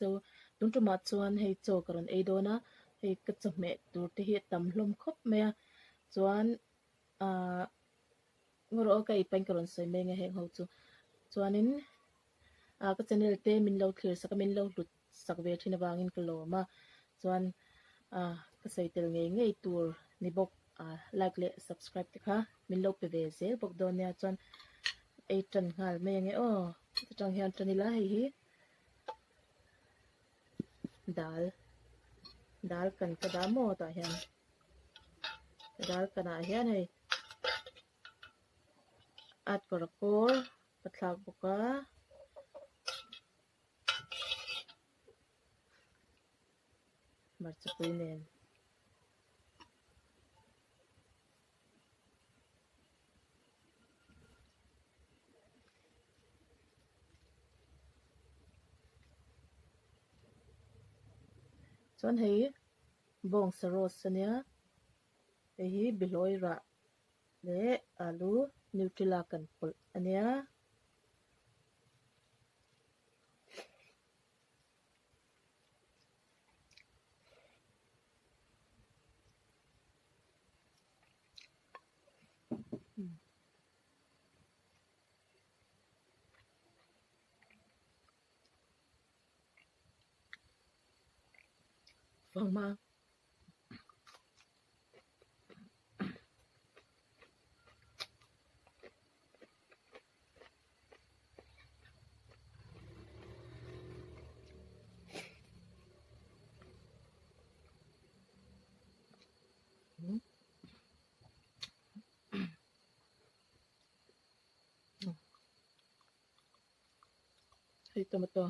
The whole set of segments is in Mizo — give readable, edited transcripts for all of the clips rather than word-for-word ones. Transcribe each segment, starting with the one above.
So tun tumah chuan hei chaw ka rawn ei dawn a, hei ka chawhmeh tur te hi a tam hlawm khawp mai a, chuan ahh ngaw rawh aw ka ei pahin ka rawn sawi mai ang e heng ho chu. Chuanin ah ka channel te min lo thlir sak a min lo hlut sak ve thin avangin ka lawm a, chuan ah ka sawi tel ngei ngei tur ni bawk ah like leh subscribe te kha min lo pe ve zel bawk dawn nia chuan ei tan nghal mai ange aw chutang hian tan ila hei hi dal dal kan ka dah maw tah hian dal kanah hian hei at kawr a kawr ka thlak bawk a. Hmarchapui nen. Chuan hei bawngsa roast ania hei hi behlawi rah leh alu nutella kan pawlh ania. Fanghma. Hei tomato.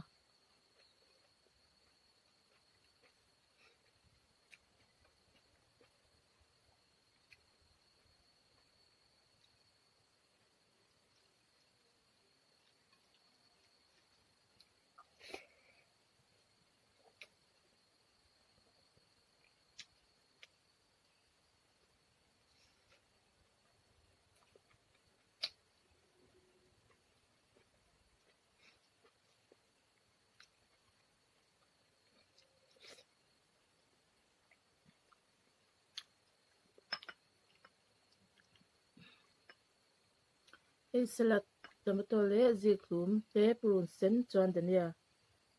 Hei salad tomato leh zikhlum te purun sen chuan dania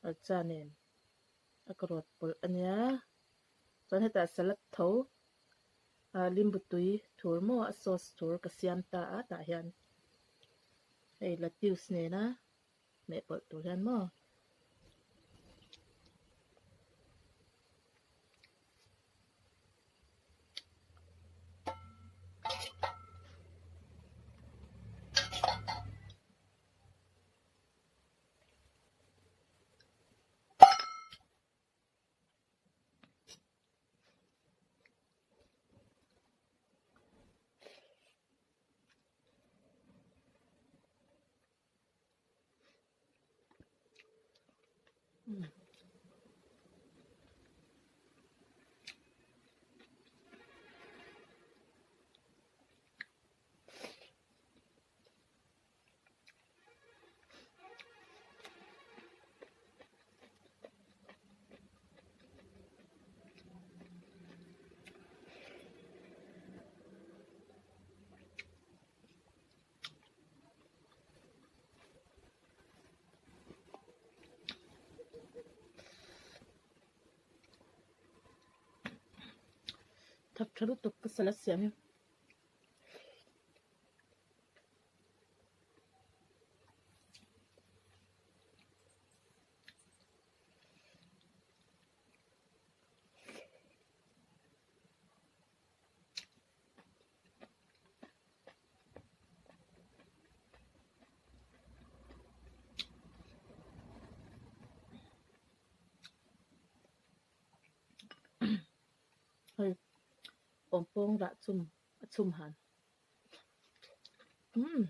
archa nen a ka rawt pawlh a nia chuan hetah salad tho ah limbu tui thur maw a sauce tur ka siam ta a tah hian hei lettuce nena hmeh pawlh tur hian maw. Thak tha lutuk ka salad siam hi. Hei awmpawng rah chum a chhum han umm.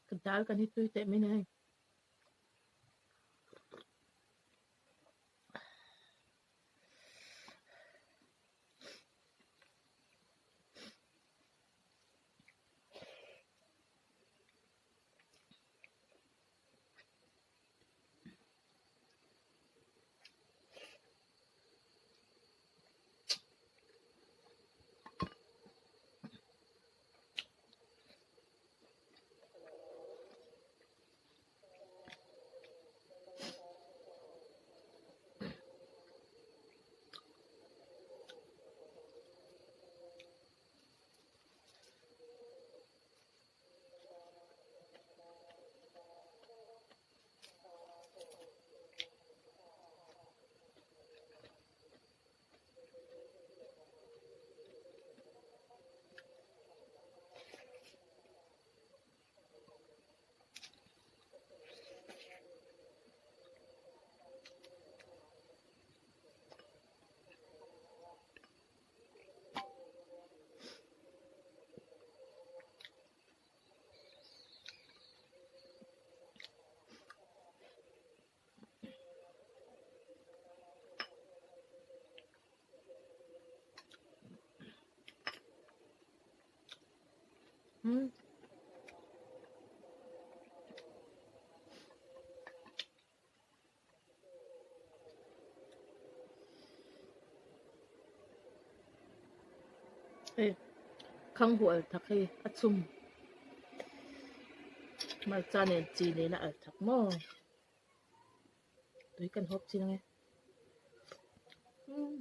Ka dal kan hi tui teh mai ni hei. Hmm. Hei khang hual thak hei a chhum hmarcha nen chi nen a al thak maw tui kan hawp chin ang e umm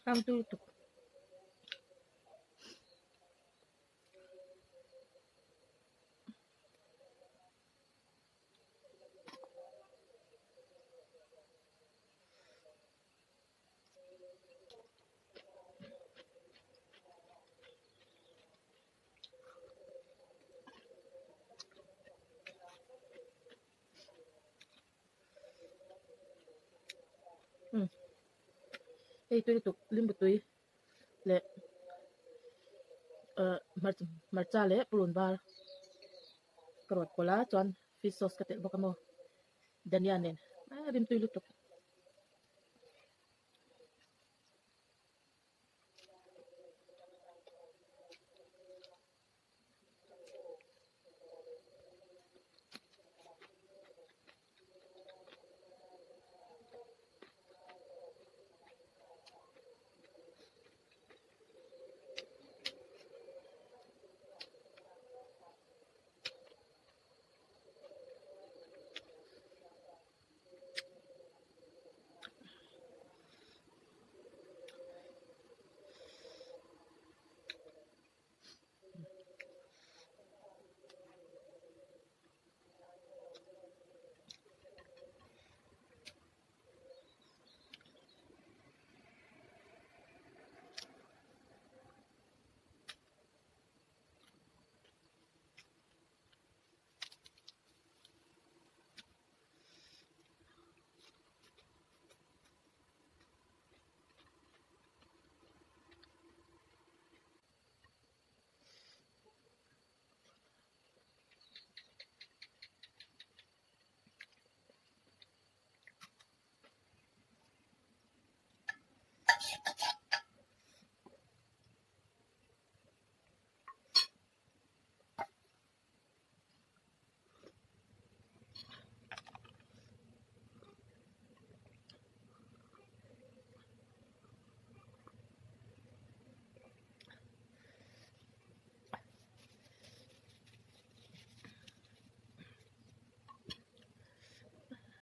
hang tui lutuk. Hei tui lutuk limbu tui leh ah hmarcha leh purun var ka rawt pawlh a chuan fish sauce ka telh bawk a maw dhania nen a rimtui lutuk.